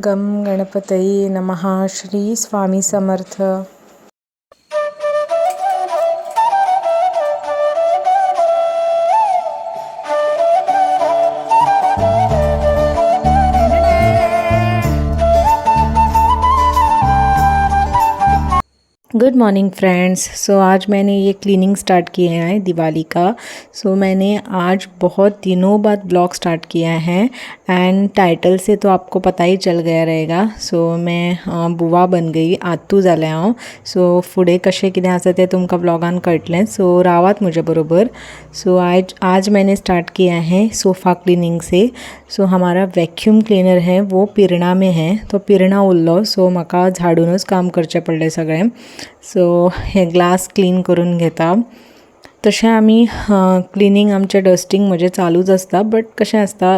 गं गणपतये नमः. Shri Swami Samarth. Good morning friends. So आज मैंने ये क्लीनिंग स्टार्ट किया है दिवाली का. सो मैंने आज बहुत दिनों बाद ब्लॉग स्टार्ट किया है एंड टाइटल से तो आपको पता ही चल गया रहेगा. सो मैं बुवा बन गई, आत्तू जालें हांव. सो फुडें कशें कितें आसा तें तुमकां ब्लॉगान कळटलें. सो रावात म्हजे बरोबर. सो आज आज मैंने स्टार्ट किया है सोफ़ा क्लीनिंग से. सो हमारा वैक्यूम क्लीनर है वो पिरणा में है, तो पिरणा उरलो. सो म्हाका झाडूनच काम करचें पडलें सगळें. सो हे ग्लास क्लीन करून घेता. तशें आमी क्लिनींग आमचें डस्टींग म्हजें चालूच आसता, बट कशें आसता,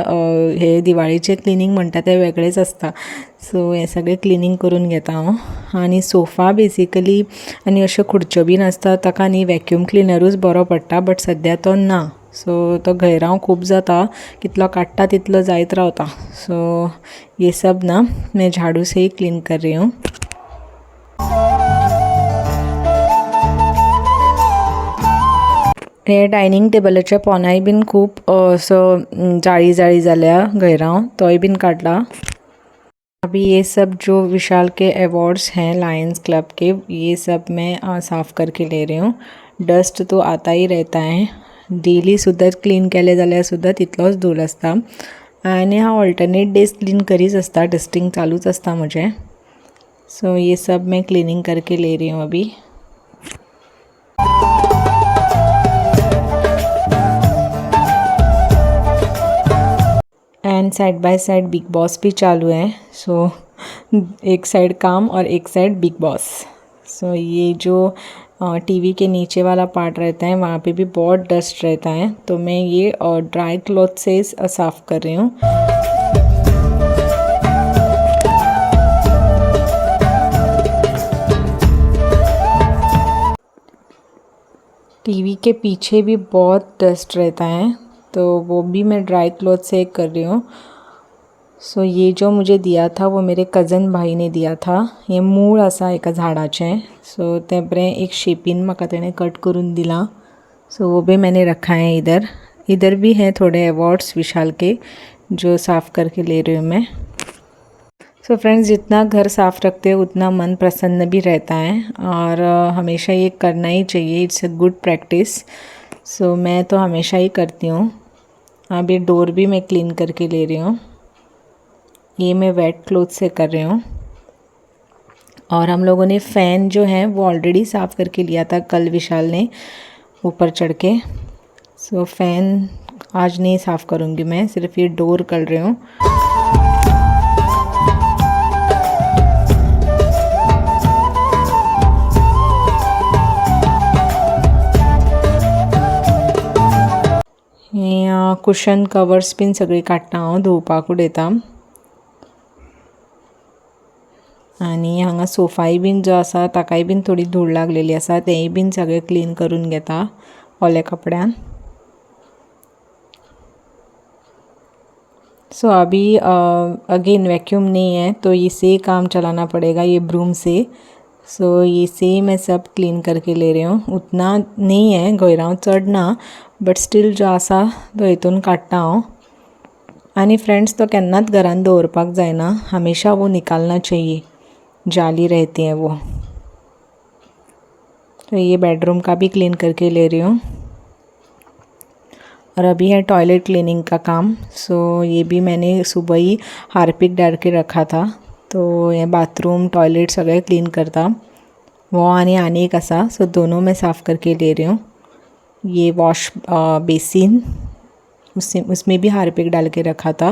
हे दिवाळीचें क्लिनींग म्हणटा तें वेगळेंच आसता. सो हें सगळें क्लिनींग करून घेता हांव. आनी सोफा बेसिकली आनी अश्यो खुर्च्यो बीन आसता ताका न्ही वॅक्यूम क्लिनरूच बरो पडटा, बट सद्या तो ना. सो तो घयरांव खूब जाता, कितलो काडटा तितलो जायत रावता. सो ये सब ना मैं झाड़ू से ही क्लीन कर रही हूँ. हे डायनींग टेबलाच्या पोनाय बीन खूब असो जाळी जाळी जाल्या घयरांव, तोय बीन काडला. अभी ये सब जो विशाल के अवार्ड्स हैं लायंस क्लब के, ये सब मैं साफ़ करके ले रही हूँ. डस्ट तो आता ही रहता है. डेली सुद्दां क्लीन केलें जाल्यार सुद्दां तितलोच धूल आसता. आनी हांव ऑल्टरनेट डेज क्लीन करीच आसता, डस्टींग चालूच आसता म्हजें. सो ये सब मैं क्लीनिंग करके ले रही हूँ अभी. And side by side big boss भी चालू है. सो एक साइड काम और एक साइड बिग बॉस. सो ये जो टीवी के नीचे वाला पार्ट रहता है वहाँ पे भी बहुत डस्ट रहता है, तो मैं ये ड्राई क्लॉथ से साफ़ कर रही हूँ. टीवी के पीछे भी बहुत डस्ट रहता है, तो वो भी मैं ड्राई क्लॉथ से कर रही हूँ. सो ये जो मुझे दिया था वो मेरे कज़न भाई ने दिया था. हे मूळ आसा एका झाडाचें. सो तें बरें एक शेपीन म्हाका तेणें कट करून दिलां. सो वो भी मैंने रखा है इधर. इधर भी हैं थोड़े अवार्ड्स विशाल के, जो साफ़ करके ले रही हूँ मैं. सो फ्रेंड्स, जितना घर साफ़ रखते हो उतना मन प्रसन्न भी रहता है और हमेशा ये करना ही चाहिए. It's a good practice. So मैं तो हमेशा ही करती हूँ. अभी डोर भी मैं क्लीन करके ले रही हूँ. ये मैं वेट क्लॉथ से कर रही हूँ. और हम लोगों ने फ़ैन जो है वो ऑलरेडी साफ़ करके लिया था कल विशाल ने ऊपर चढ़ के. सो फ़ैन आज नहीं साफ़ करूँगी मैं, सिर्फ ये डोर कर रही हूँ. हे कुशन कवर्स बीन सगळी काडटा हांव, धुवपाक उडयता. आनी हांगा सोफाय बीन जो आसा ताकाय बीन थोडी धूळ लागलेली आसा, तेंय बीन सगळें क्लीन करून घेता ओल्या कपड्यान. सो अभी अगेन वैक्यूम नहीं है तो इससे काम चलाना पड़ेगा, ये ब्रूम से. सो ये मैं सब क्लीन करके ले रही हूँ. उतना नहीं है, घयरांव चड ना, बट स्टील जो आसा तो हितून काडटा हांव. आनी फ्रेंड्स, तो केन्नाच घरान दवरपाक जायना, हमेशा वो निकालना चाहिए, जाली रहती है वो. तो ये बेडरूम का भी क्लीन करके ले रही हूँ. और अभी है टॉयलेट क्लीनिंग का काम. सो ये भी मैंने सुबह ही हार्पिक डाल के रखा था. तो ये बाथरूम टॉयलेट सगळें क्लीन करता वो आनी आनी एक आसा. सो दोनों मैं साफ़ करके ले रही हूँ. ये वॉश बेसिन, उससे उसमें भी हार्पिक डाल के रखा था,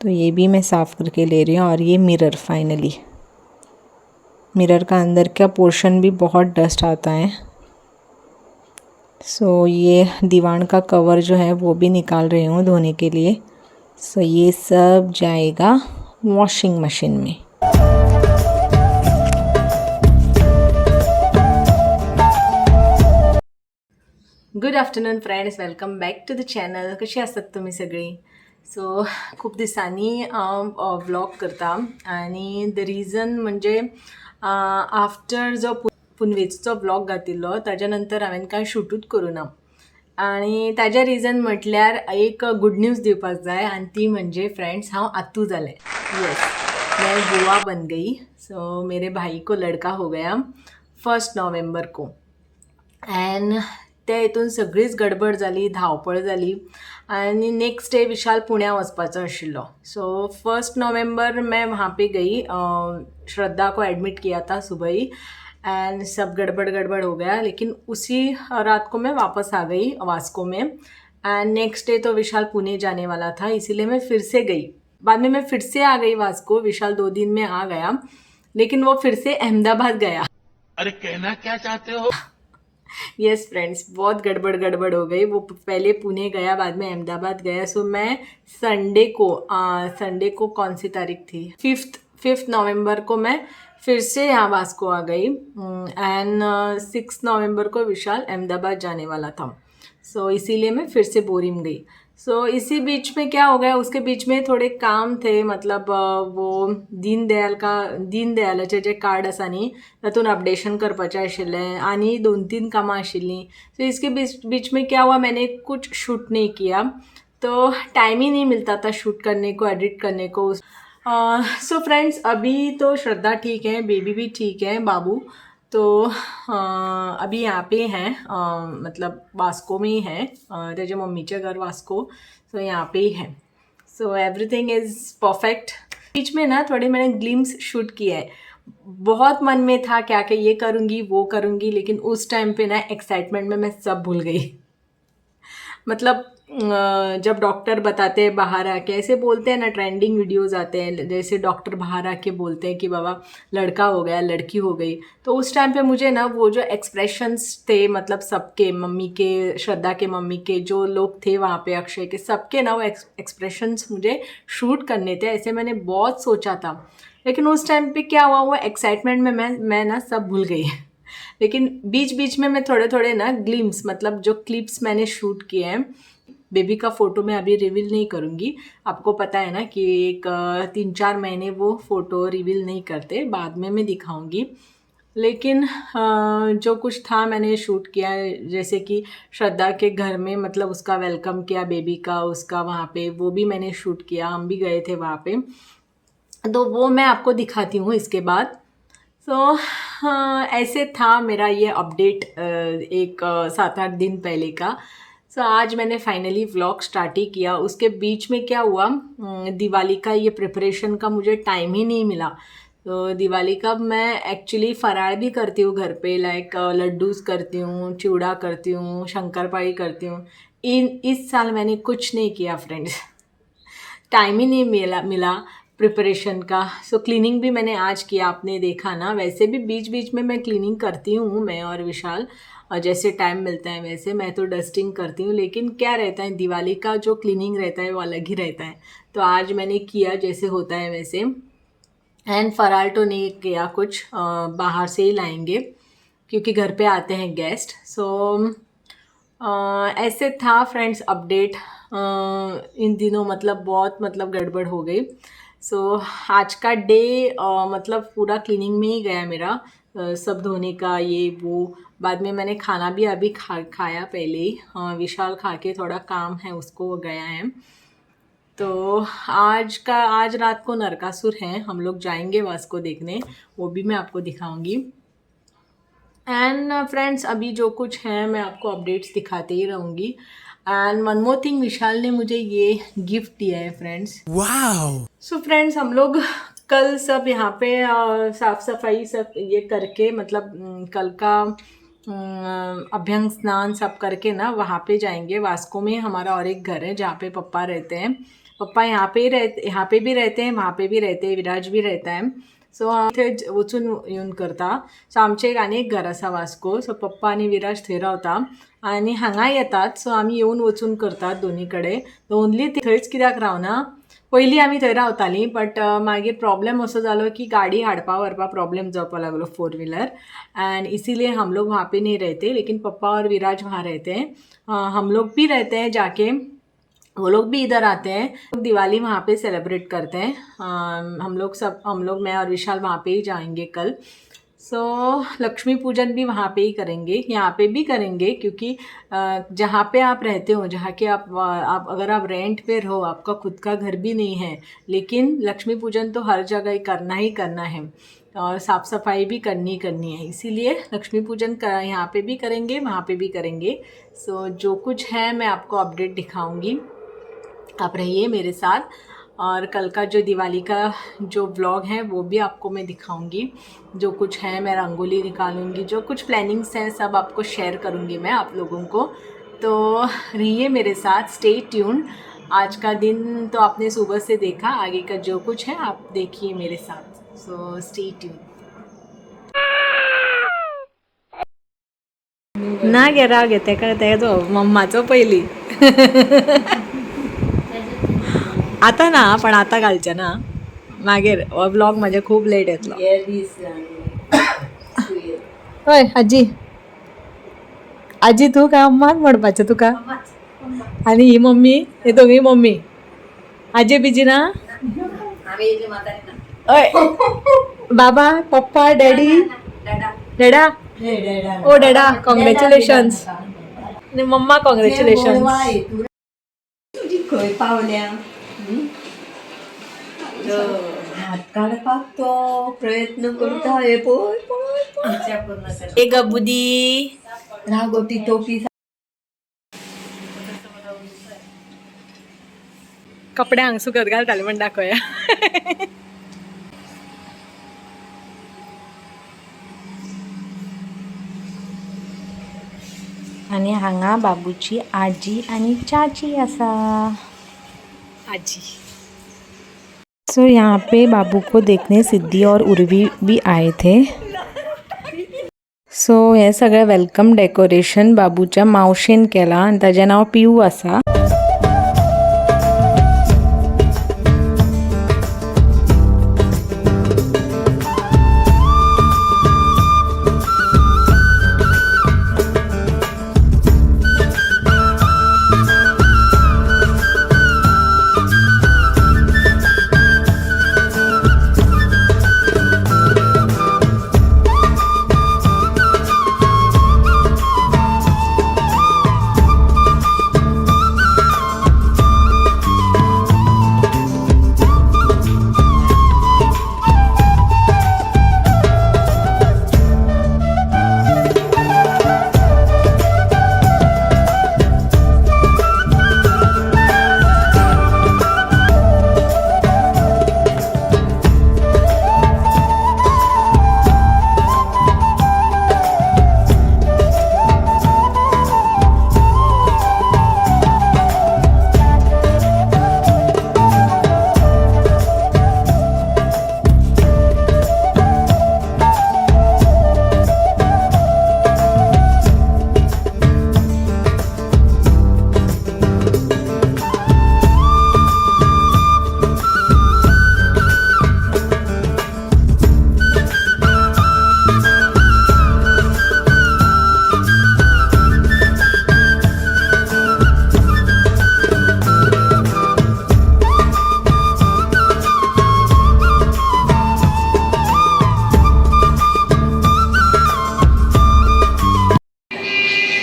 तो ये भी मैं साफ़ करके ले रही हूँ. और ये मिरर, फाइनली मिरर का अंदर का पोर्शन भी बहुत डस्ट आता है. सो ये दीवान का कवर जो है वो भी निकाल रही हूँ धोने के लिए. सो ये सब जाएगा वॉशिंग मशीन में. Good afternoon friends, welcome back to the channel. कशी आसात तुमी सगळीं? सो खूब दिसांनी हांव व्लॉग करता आनी the reason म्हणजे आफ्टर जो पुनवेचो व्लॉग घातिल्लो, ताज्या नंतर हांवें कांय शूटूच करूं ना आनी ताजें रिजन म्हटल्यार एक गूड न्यूज दिवपाक जाय आनी ती म्हणजे फ्रेंड्स, हांव आत्तू जालें. येस, मैं बुआ बन गई. सो मेरे भाई को लड़का हो गया 1 नवंबर को. अँड ते हितून सगळीच गडबड जाली, धांवपळ जाली आनी नेक्स्ट डे विशाल पुण्या वचपाचो आशिल्लो. सो 1 नवंबर मैं वहाँ पे गई. श्रद्धा को एडमिट किया था सुबह ही एंड सब गड़बड़ गड़बड़ हो गया, लेकिन उसी रात को मैं वापस आ गई वास्को में. एंड नेक्स्ट डे तो विशाल पुणे जाने वाला था, इसीलिए मैं फिर से गई. बाद में मैं फिर से आ गई वास्को. विशाल 2 दिन में आ गया, लेकिन वो फिर से अहमदाबाद गया. अरे, कहना क्या चाहते हो? यस फ्रेंड्स, बहुत गड़बड़ गड़बड़ हो गई. वो पहले पुणे गया, बाद में अहमदाबाद गया. सो मैं संडे को, कौन सी तारीख थी, फिफ्थ फिफ्थ नवंबर को मैं फिर से यहाँ वास्को आ गई एंड 6 नवंबर को विशाल अहमदाबाद जाने वाला था. सो इसीलिए मैं फिर से बोरिम गई. सो इसी बीच में क्या हो गया, उसके बीच में थोड़े काम थे, मतलब वो दीनदयाल का, दीनदयालाचे जे कार्ड आसा न्ही, तातूंत अपडेशन करपाचें आशिल्लें आनी दोन तीन कामां आशिल्लीं. सो इसके बीच बीच में क्या हुआ, मैंने कुछ शूट नहीं किया, तो टाइम ही नहीं मिलता था शूट करने को, एडिट करने को. सो फ्रेंड्स, अभी तो श्रद्धा ठीक है, बेबी भी ठीक है, बाबू तो अभी यहाँ पे हैं, मतलब वास्को में ही है. त्याच्या मम्मीच्या घर वास्को, सो यहाँ पे ही है. So everything is perfect. बीच में ना थोड़े मैंने ग्लिम्स शूट किया है. बहुत मन में था क्या कि ये करूँगी, वो करूँगी, लेकिन उस टाइम पे ना एक्साइटमेंट में मैं सब भूल गई. मतलब जब डॉक्टर बताते हैं बाहर आके, ऐसे बोलते हैं ना, ट्रेंडिंग वीडियोस आते हैं, जैसे डॉक्टर बाहर आके बोलते हैं कि बाबा, लड़का हो गया, लड़की हो गई, तो उस टाइम पे मुझे ना वो जो एक्सप्रेशंस थे, मतलब सबके, मम्मी के, श्रद्धा के मम्मी के, जो लोग थे वहाँ पे, अक्षय के, सबके ना वो एक्सप्रेशंस मुझे शूट करने थे. ऐसे मैंने बहुत सोचा था, लेकिन उस टाइम पे क्या हुआ, वो एक्साइटमेंट में मैं ना सब भूल गई. लेकिन बीच बीच में मैं थोड़े थोड़े ना ग्लिम्स, मतलब जो क्लिप्स मैंने शूट किए हैं. बेबी का फ़ोटो मैं अभी रिवील नहीं करूँगी. आपको पता है ना कि एक 3-4 महीने वो फ़ोटो रिवील नहीं करते. बाद में मैं दिखाऊंगी. लेकिन जो कुछ था मैंने शूट किया है, जैसे कि श्रद्धा के घर में, मतलब उसका welcome किया बेबी का, उसका वहाँ पे, वो भी मैंने शूट किया. हम भी गए थे वहाँ पे, तो वो मैं आपको दिखाती हूँ इसके बाद. सो ऐसे था मेरा ये अपडेट एक 7-8 दिन पहले का. सो आज मैंने फाइनली व्लॉग स्टार्ट ही किया. उसके बीच में क्या हुआ, दिवाली का ये प्रिपरेशन का मुझे टाइम ही नहीं मिला. तो दिवाली का मैं एक्चुअली फराळ भी करती हूँ घर पे, लाइक लड्डूस करती हूँ, चिवड़ा करती हूँ, शंकरपाळी करती हूँ. इन इस साल मैंने कुछ नहीं किया फ्रेंड्स, टाइम ही नहीं मिला मिला प्रिपरेशन का. सो क्लीनिंग भी मैंने आज किया, आपने देखा ना. वैसे भी बीच बीच में मैं क्लीनिंग करती हूँ, मैं और विशाल, और जैसे टाइम मिलता है वैसे मैं तो डस्टिंग करती हूँ. लेकिन क्या रहता है, दिवाली का जो क्लीनिंग रहता है वो अलग ही रहता है. तो आज मैंने किया जैसे होता है वैसे. एंड फराल तो नहीं किया कुछ, बाहर से ही लाएंगे क्योंकि घर पे आते हैं गेस्ट. सो ऐसे था फ्रेंड्स अपडेट. इन दिनों मतलब बहुत, मतलब गड़बड़ हो गई. सो आज का डे मतलब पूरा क्लीनिंग में ही गया मेरा, सब धोने का, ये वो. बाद में मैंने खाना भी अभी खाया पहले ही. विशाल खा के थोड़ा काम है उसको, वो गया है. तो आज रात को नरकासुर है, हम लोग जाएंगे वास्को देखने, वो भी मैं आपको दिखाऊंगी. एंड फ्रेंड्स, अभी जो कुछ है मैं आपको अपडेट्स दिखाते ही रहूँगी. एंड वन मोर थिंग, विशाल ने मुझे ये गिफ्ट दिया है फ्रेंड्स. वाओ! सो फ्रेंड्स, हम लोग कल सब यहाँ पे साफ सफाई सब ये करके, मतलब कल का अभ्यंग स्नान सब करके ना वहाँ पे जाएंगे. वास्को में हमारा और एक घर है जहाँ पे पप्पा रहते हैं. पप्पा यहाँ पे ही रहते, यहाँ पे भी रहते हैं, वहाँ पे भी रहते हैं, विराज भी रहता है. सो थंय वचून येवन करता. सो आमचें एक आनी एक घर आसा वास्को. सो पप्पा आनी विराज थंय रावता आनी हांगा येतात. सो आमी येवन वचून करतात दोनी कडेन. ओनली थंयच कित्याक रावना, पयलीं आमी थंय रावतालीं, बट मागीर प्रॉब्लम असो जालो की गाडी हाडपा व्हरपा प्रॉब्लम जावपा लागलो, फोर व्हीलर, एंड इसीलिए हम लोग वहाँ पे नहीं रहते. लेकिन पप्पा और विराज वहाँ रहते हैं. हम लोग भी रहते हैं जाके. वो लोग भी इधर आते हैं, दिवाली वहाँ पे सेलिब्रेट करते हैं। हम लोग सब, हम लोग, मैं और विशाल वहाँ पे ही जाएंगे कल। सो लक्ष्मी पूजन भी वहाँ पे ही करेंगे, यहाँ पे भी करेंगे, क्योंकि जहाँ पे आप रहते हो, जहाँ के आप अगर आप रेंट पे रहो, आपका खुद का घर भी नहीं है, लेकिन लक्ष्मी पूजन तो हर जगह ही करना है और साफ़ सफाई भी करनी ही करनी है। इसीलिए लक्ष्मी पूजन कर यहाँ पे भी करेंगे, वहाँ पे भी करेंगे। सो जो कुछ है मैं आपको अपडेट दिखाऊंगी, आप रहिए मेरे साथ। और कल का जो दिवाली का जो व्लॉग है वो भी आपको मैं दिखाऊंगी। जो कुछ है, मैं रंगोली निकालूंगी, जो कुछ प्लानिंग्स हैं सब आपको शेयर करूंगी मैं आप लोगों को। तो रहिए मेरे साथ, स्टे ट्यून। आज का दिन तो आपने सुबह से देखा, आगे का जो कुछ है आप देखिए मेरे साथ। So stay tune. ना गे, राग गे तेका, तेजो मम्माचो पयली। आता ना, पण आता घालचे ना, मागीर हो ब्लॉग म्हाजे खूब लेट येतलो। हय आजी, आजी तूं काय अम्मान म्हणपाचें तुका, आनी ही मम्मी, ही दोगी मम्मी। आजी बिजी ना? हय बाबा, पप्पा, डॅडी, डॅडा, ओ डॅडा, कॉंग्रॅच्युलेशन्स। आनी मम्मा, कॉंग्रॅच्युलेशन्स। तुजी खंय पावल्या? हात काडपाक तो प्रयत्न करता। हे पळय पळय पळय। ए गबुदी। रागो ती टोपी। कपडे हांगा सुकत घालताले म्हण दाखोवया। आनी हांगा बाबूची आजी आनी चाची आसा। आजी। सो यहाँ पे बाबू को देखने सिद्धी और उर्वी भी आए थे। सो हे सगळें welcome decoration बाबूच्या मावशेन केलां आनी ताजें नांव पियू आसा।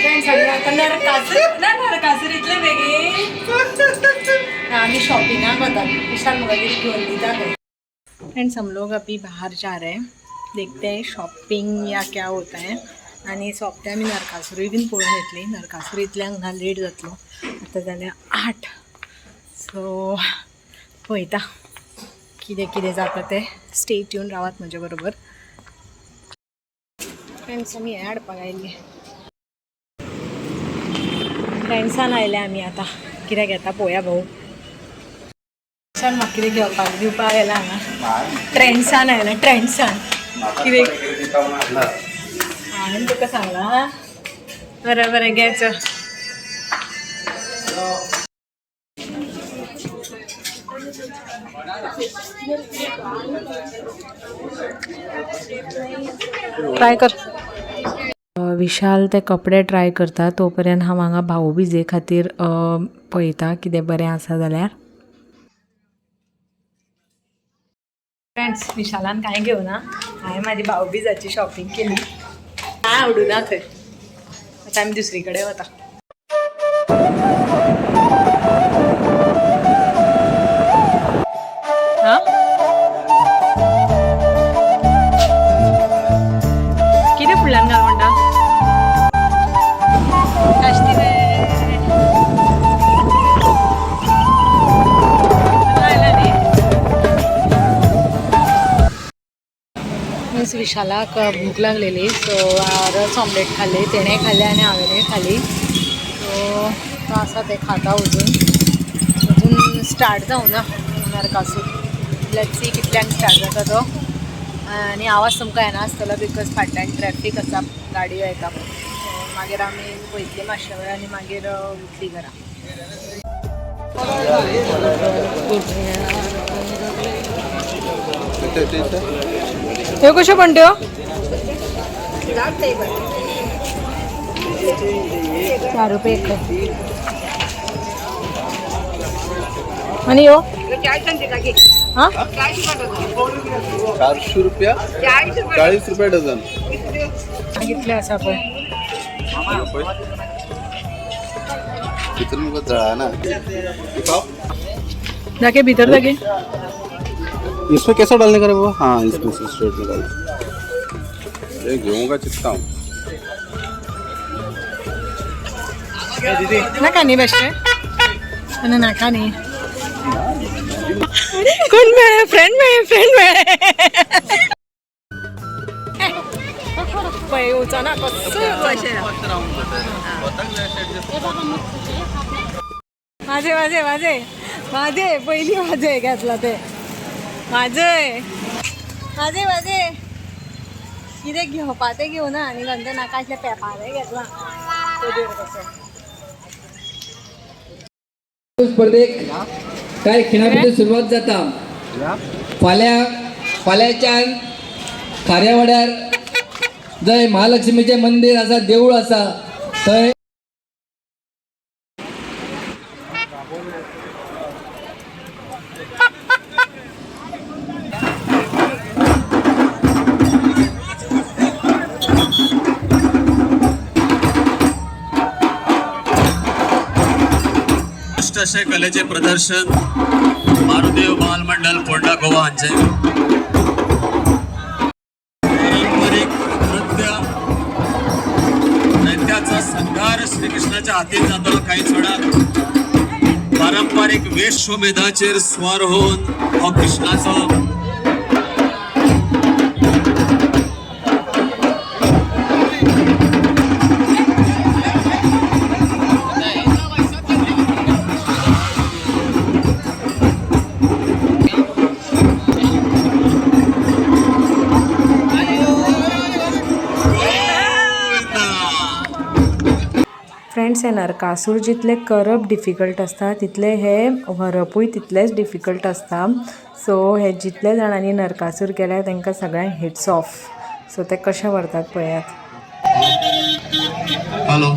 फ्रेंड्स, आमी आतां नरकासूर ना, नरकासूर इतले बेगीन आमी शॉपिंगाक वतात। विशाल म्हाका कितें घेवन दिता खंय। फ्रेंड्स, हम लोग अभी बाहर जा रहे हैं, देखते हैं शॉपिंग या क्या होता है। आनी सोंपते आमी नरकासुरूय बीन पळोवन येतली। नरकासूर इतले हांगा लेट जातलो, आतां जाल्या 8। सो पळयता कितें कितें जाता तें। स्टे ट्यून रावात म्हजे बरोबर। फ्रेंड्स, आमी हें हाडपाक आयिल्ले, फ्रेंड्सान आयले आमी। आतां कितें घेता पळोवया। भाऊ, विशाल म्हाका कितें घेवपाक दिवपाक आयला हांगा। ट्रेंड्सान आयला, ट्रेंड्सान कितें हांवें तुका सांगलां? बरें बरें, घे चल। ट्राय कर। विशाल ते कपडे ट्राय करता तो पर्यंत हांव हांगा भाऊबीजे खातीर पळयता कितें बरें आसा जाल्यार. फ्रेंड्स, विशालान कांय घेवना. हांवें म्हाजी भावबीजाची शॉपिंग केली. कांय आवडूना थंय. आतां आमी दुसरी कडेन वता. हां, कितें फुडल्यान घाल म्हणटा? काश्टी रे. आयला न्ही. मीन्स विशालाक भूक लागलेली, सो रस ऑमलेट खाल्ली तेणें, खाल्लें आनी हांवेंय खाली. सो तो आसा, ते खाता. अजून अजून स्टार्ट जावना नरकासूर. Let's see कितल्यांक स्टार्ट जाता तो. आनी आवाज तुमकां येना आसतलो because फाटल्यान ट्रॅफीक आसा, गाडयो येता. सो मागीर आमी वयतली मातशे वेळ आनी मागीर वयतली घरा. ह्यो कश्यो पण त्यो? 4 रुपये एक. आणि ह्यो? हा. 400 रुपया, 40 रुपये डझन. कितले आसा पळय. भितर मुगो जळाना. दाखय भितर, दाखय. इसमें कैसा डालने का रे बाबा? हाँ, इसमें से स्ट्रेट निकाल. ये गेहूं का चित्ता हूँ. नाका न्ही बेश्टे आनी नाका न्ही. कोण मेळ्ळें? फ्रेंड मेळ्ळें, फ्रेंड मेळ्ळें. पळय, येवचो ना कसो. माझे माझे माझे माझे पहिली माझे घेतला ते माझे माझे माझे. कितें घेवपा तें घेवना आनी गंत नाका आसलें पेपारय घेतला कसो. स्पर्धेक काय खिणा भितर सुरवात जाता. फाल्यां, फाल्यांच्यान खाऱ्यावाड्यार जंय महालक्ष्मीचें मंदीर आसा, देवूळ आसा, थंय उत्कृष्ट अशें कलेचें प्रदर्शन मारुदेव बाल मंडळ, फोंडा, गोवा हांचें. पारंपरिक नृत्य, नृत्याचा संघार श्रीकृष्णाच्या हातीन जातलो कांयच वेळार. पारंपरिक वेशमेधाचेर स्वार होवन हो कृष्णाचो गोविंदा. फ्रेंड्स, हे नरकासूर जितले करप डिफिकल्ट आसता, तितले हे व्हरपूय तितलेच डिफिकल्ट आसता. सो हे जितले जाणांनी नरकासूर केल्या, तांकां सगळ्यांक हेट्स ऑफ. सो ते कशे व्हरतात पळयात. हॅलो.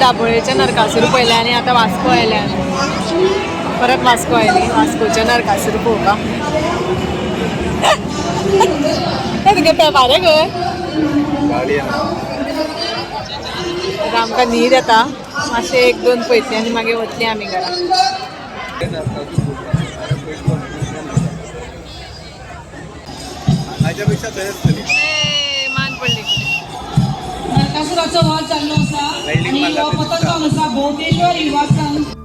दाबोळेचे नरकासूर पळयले आनी आतां वास्को आयले आमी. परत वास्को आयली, वास्कोचे नरकासूर पळोवपाक. हे तुगे पेपारे गो. आतां आमकां न्हीद येता मातशें, एक दोन पळयतली आनी मागीर वतली आमी घरा. ए, मान पडली. नरकासुराचो वध जाल्लो आसा आनी हो पतंग जावन आसा भोवतेश्वर युवा संघ.